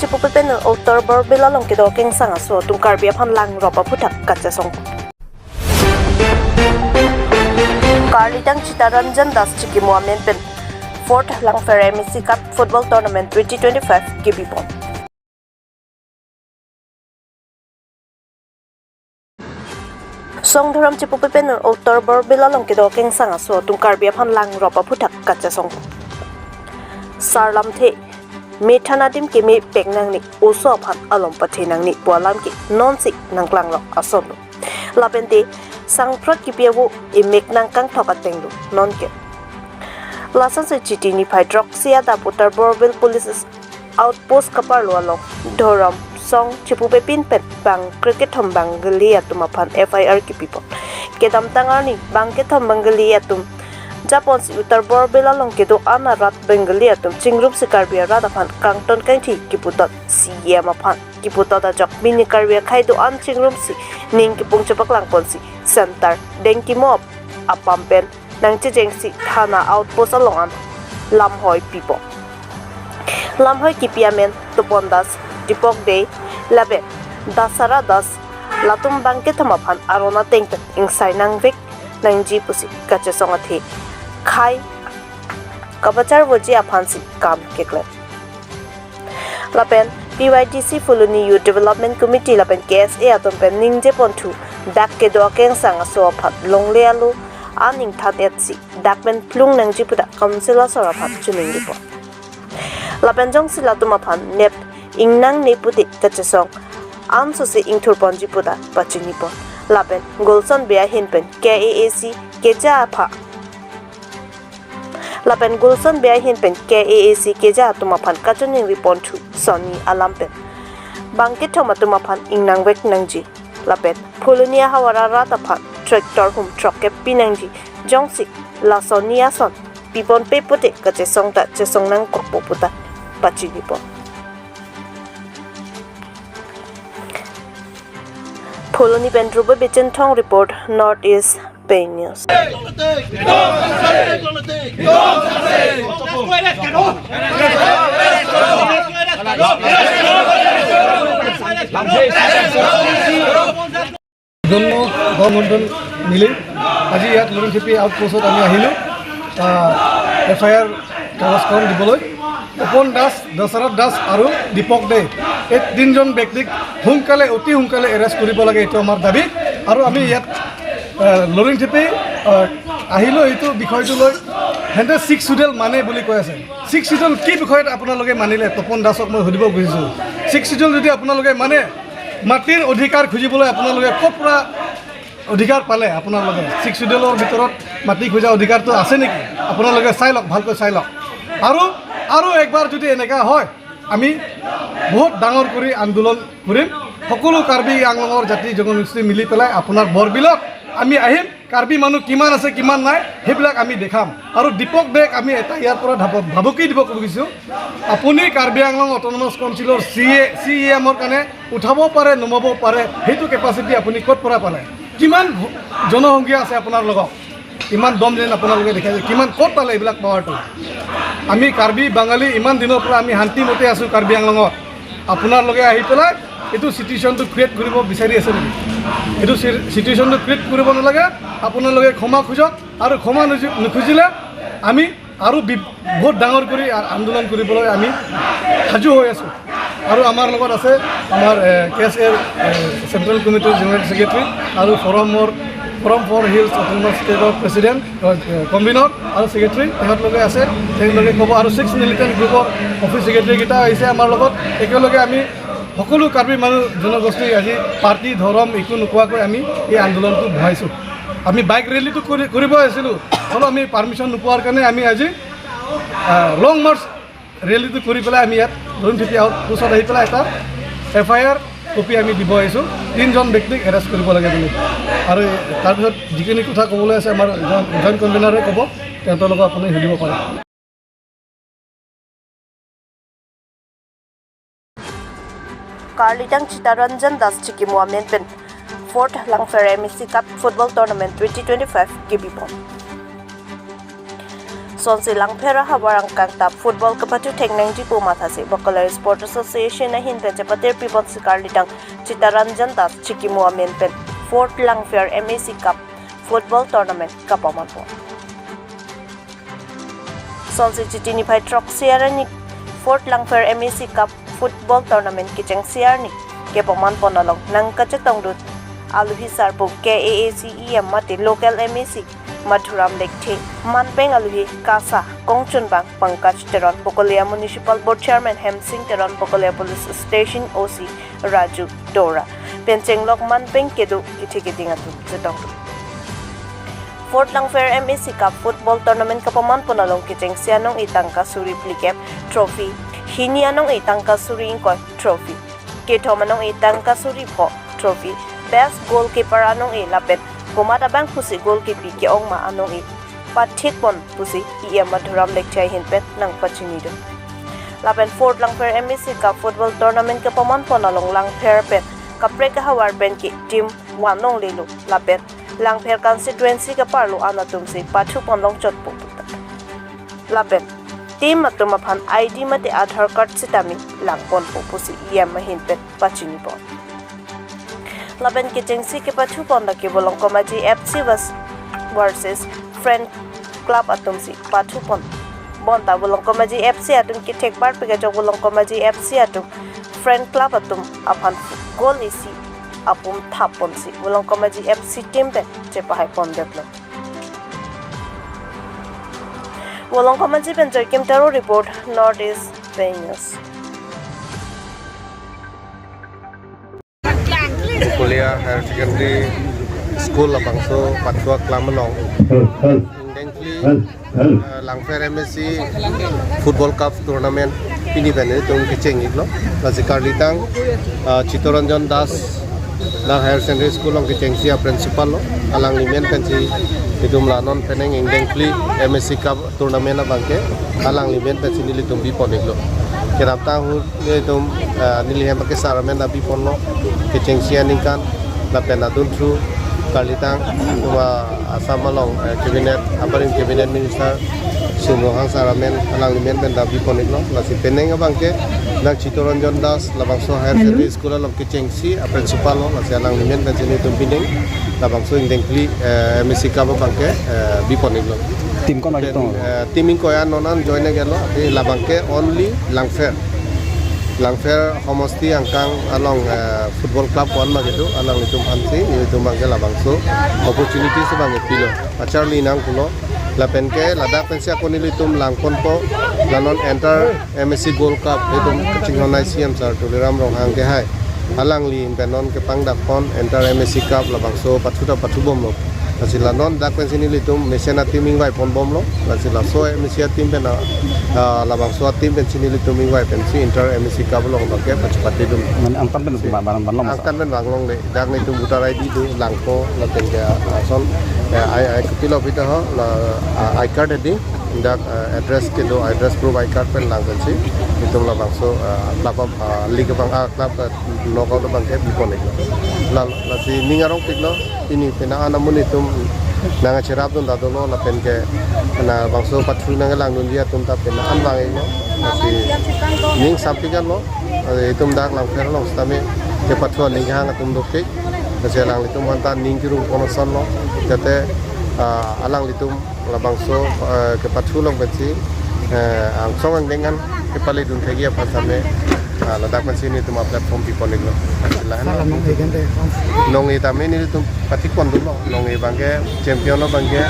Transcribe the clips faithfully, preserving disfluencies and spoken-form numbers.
Chipupe pen Uttar Borbil along kedo kengsang aso atum Karbi aphan langrop aphuthak kachesong. Karlitang Chitaranjan Das chikimo amen pen fourth Langpher M A C Cup Football Tournament twenty twenty-five kebipon. Songdhorom Chipupe pen Uttar Borbil along kedo kengsang aso atum Karbi aphan langrop aphuthak kachesong. Sarlamthe, methan adim keme pek nangne, oso aphan alom pathe nangne pu alam ke nonsi nangklangrok ason lo. Lapente sangphrot kipi avo emek nangkangthok ateng lo nonke. Lasonsi Chiti niphai throksi adap Uttar Borbil Police Outpost kaparlo along Dhorom Song Chipupe pin pen bang krekethom Bengali atum aphan F I R kepipon. Kedamtang arni bang kethom Bengali atum japonsi Uttar Borbil along kedo-an arat Bengali atum chingrumsi Karbi arat aphan kangton kangthi keputot, C E M aphan keputot ajok pini Karbi akhei do-an chingrumsi ning kepung chepaklangponsi center dengkimo apam pen nangchechengsi thana outpost along an lamhoi pipo. Lamhoi kipi amen Tupon Das, Dipok Dey, lapen Dasara Das, latum bang kethom aphan aron ateng pen ingsai nangvek nangji pusi kachesong athe khei kapacharvoji aphansi kam keklem. Lapen P Y D C Phuloni Youth Development Committee lapen K S A atum pen ningjeponthu, dak kedo akengsang aso aphan longle alo an ingthan-etsi dak pen plung nangji pu ta council asor aphan chiningripon. Lapen jongsi latum aphan nep ingnangne pute kachesong ansosi ingthurponji pu ta pachinipon. Lapen Gulson Bey ahin pen K A A C keja apha Lapen Gulson Bey ahin pen K A A C keja atum aphan kachiningriponthu sonni alam pen bang kethom atum aphan ingnangvek nangji. Lapen Phuloni ahavar arat aphan tractor hum throk kepi nangji, jongsi la sonni ason piponpe pute kachesong ta chesong nangkokpo pu ta pachinipon. Phuloni pen Dhruba Bichinthong report, North East Pei News. জন্ম গণমণ্ডল মিলি আজি ইয়াত লুৰিংথেপি আউটপোষ্টত আমি আহিলোঁ। F I R কাগজখন দিবলৈ তপন দাস, দশৰথ দাস আৰু দীপক দে, এই তিনিজন ব্যক্তিক সোনকালে, অতি সোনকালে এৰেষ্ট কৰিব লাগে, এইটো আমাৰ দাবী। আৰু আমি ইয়াত আহ, লুৰিংথেপি আহ, আহিলোঁ এইটো বিষয়টো লৈ। সিহঁতে ছিক্স চিডিউল মানে বুলি কৈ আছে। ছিক্স চিডিউল কি বিষয়ত আপোনালোকে মানিলে? তপন দাসক মই সুধিব খুজিছোঁ, ছিক্স চিডিউল যদি আপোনালোকে মানে, মাটিৰ অধিকাৰ খুজিবলৈ আপোনালোকে ক'ৰ পৰা অধিকাৰ পালে? আপোনালোকে ছিক্স চিডিউলৰ ভিতৰত মাটি খোজা অধিকাৰটো আছে নেকি? আপোনালোকে চাই লওক, ভালকৈ চাই লওক। আৰু, আৰু একবাৰ যদি এনেকা হয়, আমি বহুত ডাঙৰ কৰি আন্দোলন কৰিম। সকলো কাৰ্বি আংলঙৰ জাতি জনগোষ্ঠী মিলি পেলাই আপোনাৰ বৰবিলত আমি আহিম। কাৰ্বি মানুহ কিমান আছে, কিমান নাই, সেইবিলাক আমি দেখাম। আৰু দীপক দেক আমি এটা ইয়াৰ পৰা ধাব-, ভাবুকি দিব খুজিছোঁ, আপুনি কাৰ্বি আংলং অট'নমাছ কাউন্সিলৰ চি এ, চি ই এমৰ কাৰণে উঠাব পাৰে, নমাব পাৰে, সেইটো কেপাচিটি আপুনি ক'ৰ পৰা পালে? কিমান জনসংখ্যা আছে আপোনাৰ লগত? ইমান দম যেন আপোনালোকে দেখাইছে, কিমান, ক'ত পালে এইবিলাক পাৱাৰটো? আমি কাৰ্বি বাঙালী ইমান দিনৰ পৰা আমি শান্তিমতে আছোঁ কাৰ্বি আংলঙত। আপোনালোকে আহি পেলাই এইটো চিটুৱেশ্যনটো ক্ৰিয়েট কৰিব বিচাৰি আছে নেকি? এইটো চি-, চিটুৱেশ্যনটো ক্ৰিয়েট কৰিব নালাগে। আপোনালোকে ক্ষমা খোজক, আৰু ক্ষমা নুজু-, নুখুজিলে আমি আৰু বি-, বহুত ডাঙৰ কৰি আ-, আন্দোলন কৰিবলৈ আমি সাজু হৈ আছোঁ। আৰু আমাৰ লগত আছে আমাৰ, এ, কে এছ এৰ, এ, চেণ্ট্ৰেল কমিটিৰ জেনেৰেল ছেক্ৰেটাৰী আৰু ফ'ৰামৰ, ফ'ৰাম ফৰ হিলছ অট'নমাছ ষ্টেটৰ প্ৰেচিডেণ্ট, এ, কনভেনৰ আৰু ছেক্ৰেটাৰী, তেখেতলোকে আছে, তেখেতলোকে ক'ব। আৰু ছিক্স মিলিটেণ্ট গ্ৰুপৰ অফিচ ছেক্ৰেটাৰীকেইটা আহিছে আমাৰ লগত। একেলগে আমি সকলো কাৰ্বি মানুহ জনগোষ্ঠী আজি পাৰ্টি, ধৰম একো নোকোৱাকৈ আমি এই আন্দোলনটো বঢ়াইছোঁ। আমি বাইক ৰেলীটো কৰি, কৰিব আহিছিলোঁ, হ'লেও আমি পাৰ্মিশ্যন নোপোৱাৰ কাৰণে আমি আজি, আহ, লং মাৰ্চ ৰেলীটো কৰি পেলাই আমি ইয়াত লুৰিংথেপি আউটপোষ্টত আহি পেলাই এটা এফ আই আৰ কপি আমি দিব আহিছোঁ, তিনিজন ব্যক্তিক এৰেষ্ট কৰিব লাগে বুলি। আৰু তাৰপিছত যিখিনি কথা ক'বলৈ আছে আমাৰ জইণ্ট, জইণ্ট কনভেনাৰে ক'ব, তেহেঁতৰ লগত আপুনি সুধিব পাৰে। Karlitang Chitaranjan Das chikimo amen pen fourth Langpher M A C Cup Football Tournament twenty twenty-five kebipon. Sonsi Langpher ahavar angkang ta football kepathu thek nangji pu mathasi Bakular Sport Association ahin pen chepatir pibon si karlidang Chitaranjan Das chikimo amen pen Fourth Langpher M A C Cup football tournament kapamanpon. Sonsi Chiti niphai throksi arni Fourth Langpher M A C Cup football tournament kechengsi arni kepamanpon along nangkachetongdun aluhi sarpo K A A C E M mate local M A C Madhuram Lekthe, manpeng aluhi KASA kongchunbang Pankaj Teron, Bokolia Municipal Board Chairman Hemsing Teron, Bokolia Police Station O C Raju Dora, pen chenglok manpeng kedo kethe keding atum chetongdun. Fourth Langpher M A C Cup football tournament kapamanpon along kechengsi anong-e tangka suri phlikep trophy, hini anong-e tangka suri ingkoi trophy, kethom anong-e tangka suri pho trophy, best goalkeeper anong-e lapen komat abang pusi goal kepi ke-ong ma anong-e pathikpon pusi E M Madhuram Lekthe ahin pen nangpachinidun. Lapen Fourth Langpher M A C Cup football tournament kepamanpon along Langpher pen kaprek ahavar pen ke team van longlelo lapen Langpher constituency kaparlo an atumsi pathupon longchotpo puta. Lapen team atum aphan I D mate Aadhaar card sitame langponpo pusi E M ahin pen pachinipon. Lapen kechengsi kepathupon lake Volongkom Aji F C vers-, versus Friend Club atumsi pathupon. Bonta Volongkom Aji F C atum kethekbar pik ajok Volongkom Aji F C atum Friend Club atum aphan goal isi apum thapponsi Volongkom Aji F C team pen chepahaipondetlo. Volongkom Aji pen Joykim Taro report, North East Pei News. Kolia Higher Secondary School labangso pathu aklam along. Dengkli, eh, Langpher M A C Football Cup Tournament pini pen itum kecheng-iklo. Lasi karlitang, eh, Chitaranjan Das la Higher Secondary School along kechengsi a-principal lo. Alangli amen pensi itum la non penang ingdengkli M A C Cup tournament abangke alangli amen pensi nelitum bipon-iklo. Kedamtang ahut nelitum, eh, neli hem ke sir amen ta biponlo. Kechengsi aningkan lapen adunthu karlitang itum a-Assam along, eh, cabinet, abarim cabinet minister Sum Ronghang sir amen, alangli amen pen ta bipon-iklo. Lasi penang abangke nang Chitaranjan Das labangso Higher Secondary School along kechengsi a-principal lo, lasi alangli amen pensi nelitum pining labangso ingdengkli, eh, M A C Cup abangke, eh, bipon-iklo. Team ko-an pen, lagi tong? Eh, team ingkoi an non an join-iklo, eh, labangke only Langpher. Langpher homosti angkang along, eh, football club ko-an ma kedo, alanglitum aphansi nelitum abangke labangso opportunity si abangke pilo. Acharli nangkoklo, lapenke ladak pensi ako nelitum langponpo, la non entire M A C Gold Cup itum kachinghon-ai C M sir Tuliram Ronghang kehai. Alangli ahin pen non kepangdakpon entire M A C Cup labangso pathu ta pathubomlo. Lasi la non dak pensi nelitum mesen a-team ingvaiponbomlo. Lasi laso M A C a-team pen a, ah, labangso a-team pensi nelitum ingvai pensi entire M A C Cup along abangke pachepatedun. Mane angtan pen ba-, ban-, ban long masa? Angtan pen vang longle. Dak nelitum voter I D do langpo, lapenke, ah, ason, eh, I, I, kopilo pita ho, la, ah, I card edi, dak, ah, address kedo, address proof I card pen lang pensi itum labangso, ah, club, ah, league abang, ah, club, ah, knockout abangke bipon-iklo. La, lasi ning arongpiklo, pini pena an amun itum nangcherapdun ta dolo, lapenke labangso pathu nanglangdunji atum ta pena an vang-iklo. Lasi ning sampik-anlo, eh, itum dak Langpher along sitame kepathu aning kehang atum dopik. Lasi alanglitum aphanta ning kirung pon asonlo. Jate, ah, alanglitum labangso, eh, kepathu along pensi, eh, angsong angdeng an kepaledun thekji aphan sitame, ah, ladak pensi nelitum a-platform bipon-iklo. Lahen. Sala nong-e kan te, kong. Nong-e tame nelitum pathikpondunlo. Nong-e abangke champion abangke,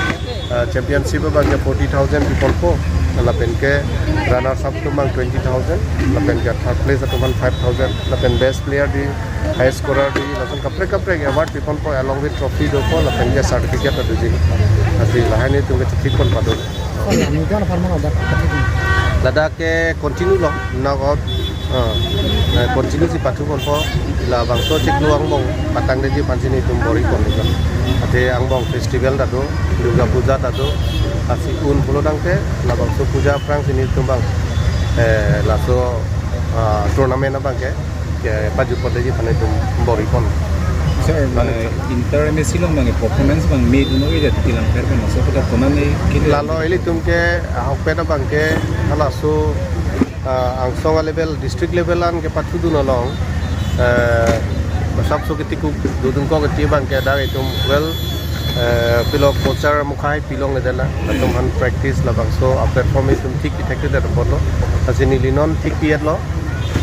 eh, championship abangke forty thousand biponpo. Lapenke runners up atum abang twenty thousand. Lapenke third place atum aphan five thousand. Lapen best player di, high scorer di, lapen kaprek kaprek award biponpo along with trophy dopo, lapenke certificate ta doji. Lasi lahai nelitum kachethikpon padun. Oh, ya, ningkan aphan mana dak? Ladak ke continue lo, knockout. Ah, eh, continue si pathuponpo, labangso chiklo angbong patangdetji aphansi nelitum bor-iponlo. Athe angbong festival ta do, Durga Puja ta do, lasi un pulo tangte, labangso puja aphrangsi nelitum abang, eh, laso, ah, tournament abangke kepajutpondetji aphan itum bor-ipon. Sir, inter M A C along abang performance abang me dun-o-e det, Langpher abang, laso aputhak konane kele? Lalo ilitum ke ahokpet abang ke halaso, ah, angsong a level, district level an kepathudun along, eh, masap so kiti ku dodun ko kiti abang ke dak itum well, eh, pilo coacher mukhai pilong aja la, latum aphan practice labangso a platform itum thik pithekthedet apotlo. Lasi neli non thik pi-etlo,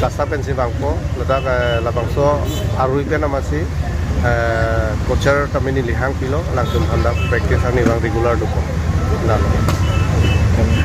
kasta pensi vangpo, ladak, eh, labangso arui pen amatsi, eh, coacher tame neli hangpilo, latum aphan dak practice arni abang regular dopo. Lalo.